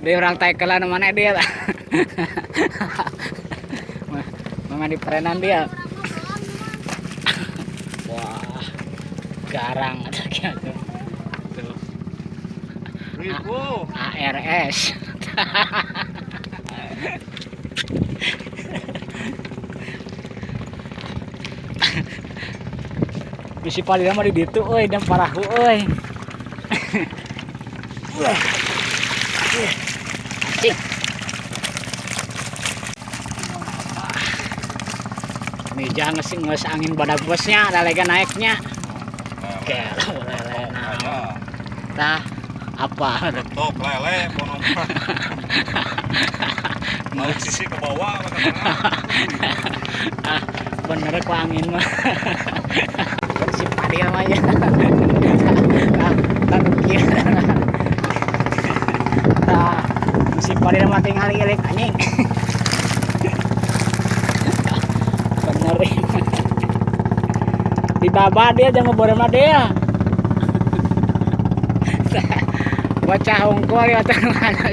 Dia orang taekelan mana dia. Mama di perenan dia. Wah, garang ada gitu. Tuh. Ribu. ARS. Bisi palila mah di ditu euy dan parahu euy. Wah. Asik. Nih jangan nges angin badak bosnya, ada naiknya. Oke, lele nah. Tah, apa? Tok lele pono. Mau sisi ke bawah. Ah, bener ku angin mah. Si Padil mah ya. Ah, kieu. Tah, si Padil mah tinggal ilik anjing. Bener. Di baba dia jangan ngebodoh mah dia. Bocah hungkul ya mana.